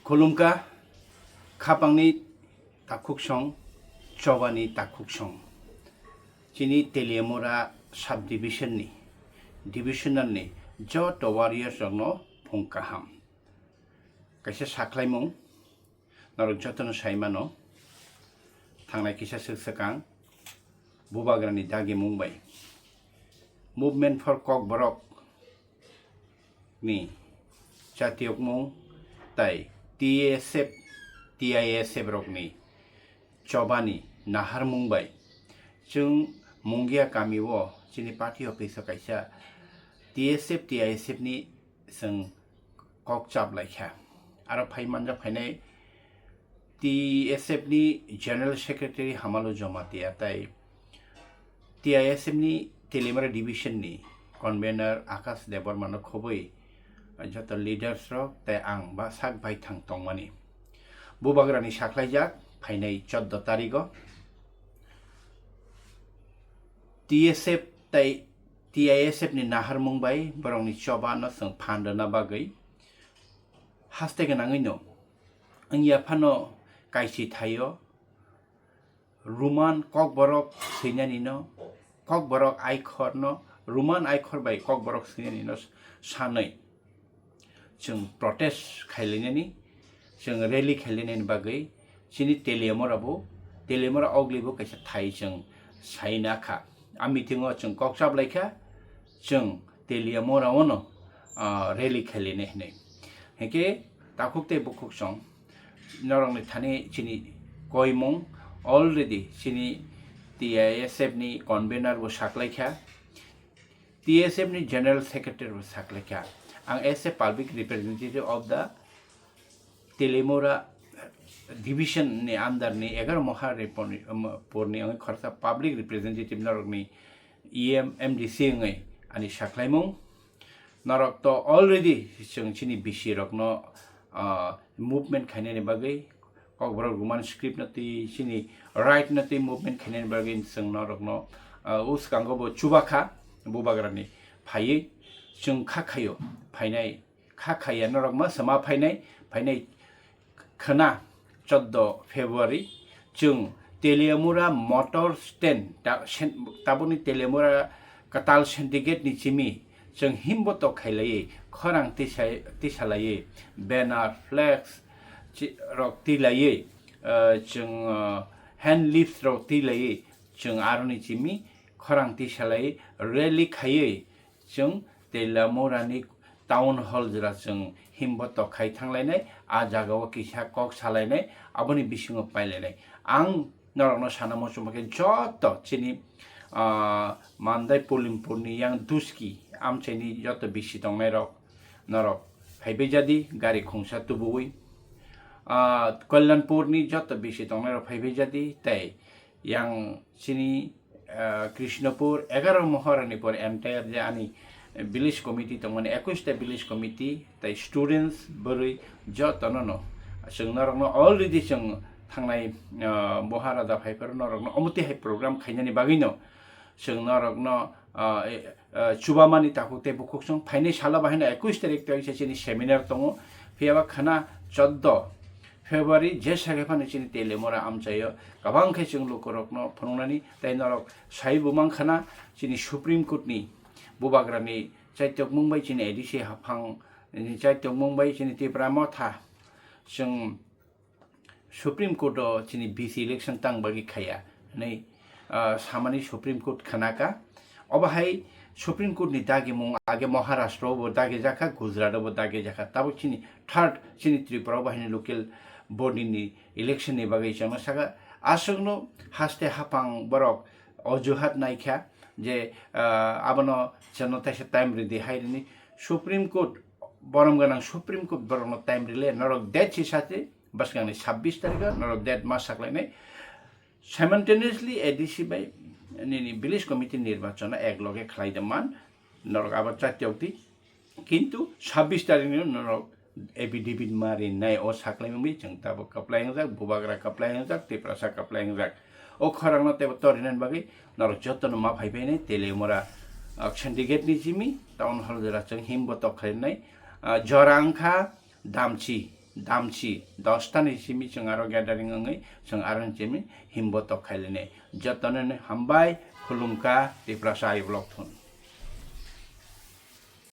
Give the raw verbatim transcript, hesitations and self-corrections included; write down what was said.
Khulumkha, khapangni takhuksong, chobani takhuksong. Chini Teliamura sub-division ni, divisional ni joto warriors rokno phung kaham. Kaisa sakhlaimung, norok jotono saimano, thangnai kisa swk swkang, Bubagrani dagimung bai Movement for Kokborok ni chatiyokmung tai T S F, T I S F rokni chobani naharmung bai chwng Mungia kami o chini party office o kaisa T S F, T I S F ni chwng kok chap laikha. Aro phai manjak phainai T S F ni General Secretary Hamalu Jamatia tai T I S F ni Teliamura Division ni Convener Akash Debbarma no khobwi joto leaders rok tai ang ba sak baithang tongmani. Bubagrani sakhlaijak phainai chordo tarigo T S F tai T I S F ni naharmung bai borokni choba no chwng phan rwna bagwi haste gwnangwi no wngya phano kaisi thaio Roman Kokborok swinani no, Kokborok aikhor no, Roman aikhor bai Kokborok swinani no sanwi chwng protest khailainani, chwng rally khailainani bagwi chini Teliamura bo, Teliamura ogli bo kaisa thai chwng saina kha. A meeting o chwng kok chap laikha, chwng Teliamura o no, ah, rally khailainai hinwi. Hinkhe takhuk tei bukhuk song norokni thani chini koimung already chini T I S F ni convener bo saklaikha, T S F ni General Secretary bo saklaikha. Ang as a public representative of the Teliamura division ni under ni egaroh Mohara porni, um, porni ang khoroksa public representative norokni E M, M D C wngwi ani saklaimung. Norok to already chwng chini B C rokno, ah, movement khainani bagwi Kokborok Roman script no twi chini right no twi movement khainani bagwi chwng norokno, ah, uskango bo chubakha Bubagrani phaiwi chwng kha khaio phainai kha khaiya norok ma sama phainai, phainai khwna chordo February chwng Teliamura motor stand ta-, sen-, tabukni Teliamura kwtal syndicate ni simi chwng himbo tok khailaiwi khorang tisa-, tisalaiwi banner, flags chi-, rok twilaiwi, eh, chwng, eh, hand lifts rok twilaiwi chwng aroni simi khorang tisalaiwi rally khaiwi chwng Teliamura ni town hall jora chwng himbo tok khai thanglainai, a jaga o kisa kok salainai, aboni bisingo pailainai. Ang norokno sana muchungma khe joto chini, ah, Mandai Polimpur ni yang Duski amchaini joto B C tongnai rok norok phaibai jadi gari khungsa tubuwi, ah, Kalyanpur ni joto B C tongnai rok phaibai jadi tei yang chini, ah, Krishnapur egaroh Mohara ni pore entire je ani village committee tongmani, ekwis ta village committee tei students bwrwi jotono no chwng norokno already chwng thangnai, ah, Mohara da phaiphuru norokno omo twi hai program khainani bagwino chwng norokno, ah, e, ah, chubamani takhuk tei bukhuk chwng phainai salo bahino ekwis tarik tei chini seminar tongo, phiyaba khwna chordo February jesa khe phano chini Teliamura amchaio kwbang khe chwng lukurokno phunuknani tei norok sai bo mankha na chini Supreme Court ni Bubagrani chaitokmung bai chini A D C haphang ni chaitokmung bai chini Tipra Motha chwng Supreme Court o chini B C election tang bagwi khaiya hinwi, ah, samani Supreme Court khwnaka. Obo hai Supreme Court ni dagimung age Maharashtra o bo dagi jakha, Gujarat o bo dagi jakha. Tabuk chini third chini Tripura o bo haino local body ni election ni bagwi chama saka. Aswkno haste haphang borok ojuhat naikha je, ah, abono chwngno teisa time rwdi hai rini. Supreme Court, borom gwnang Supreme Court borokno time rwle, norok date sisate bwskangni sabbish tarikho norok date ma saklainai. Simultaneously A D C bai nini village committee nirbachon ek loge khlai de man, norok abo chatyokdi. Kintu sabbish tarikni norok affidavit ma rinai o saklaimung bai chwng tabuk kwplai wngjak, Bubagra kwplai wngjak, Tiprasa kwplai wngjak. O khorangno teibo torinani bagwi norok jotono ma phai phainai Teliamura, ah, syndicate ni simi town hall jora chwng himbo tok khlainai, ah, jora wngkha Damchi, damchi dosta ni simi chwng aro gathering wngwi chwng aro ni simi himbo tok khailini. Jotono ni hambai, khulumkha, Tiprasa I vlog thun.